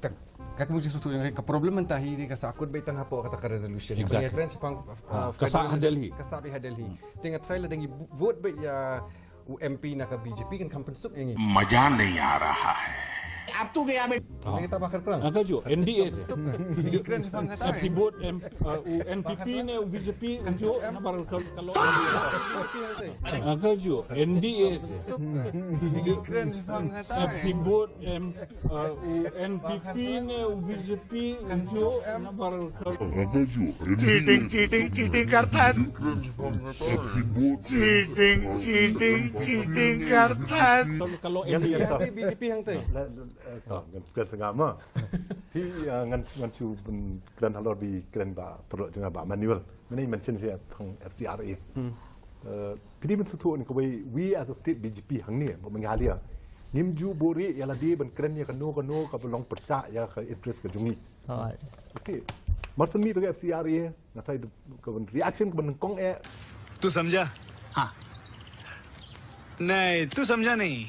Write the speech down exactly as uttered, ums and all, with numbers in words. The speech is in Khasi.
Ka ka muji sutu ka problem mynta hi ka sakut beit tang hapoh kata ka resolution. Exactly. Ka kren shaphang Ka sah ha Delhi. Ka sah beit ha Delhi. Te nga try la dang i vote beit ïa u M P na ka B J P kan kham pynsuk ïa ngi. मजा नहीं आ रहा है। अब तू गया बेटा। Ngi ta bakar kram. Nga ka ju N D A. Ngi kren shaphang kata. Phi vote M, uh, u N P P ne u B J P u ju na bar ka lo. Nga ka ju N D A. Ngi kren shaphang kata. Phi vote M, uh, u N P P ne u B J P u ju na bar ka lo. चीटिंग चीटिंग चीटिंग करता है। चीटिंग चीटिंग चीटिंग करता है। Ka lo N D A. B J P hangtai. Kan tengah ma. Hi ngan ngan chu ben kren halor bi kren ba perlu jengah ba Manuel. Mane mention sia thong F C R A. Pidi men sutu ni kawai we as a state B J P hangne ba Meghalaya. Ngim ju bori ïa lade ban kren ïa kano kano ka belong pyrshah ïa ka interest ka jong ngi. Okay. Marsan mi to F C R A na tai ka ban reaction ka ban kong eh. तू समझा? हाँ। नहीं, तू समझा नहीं।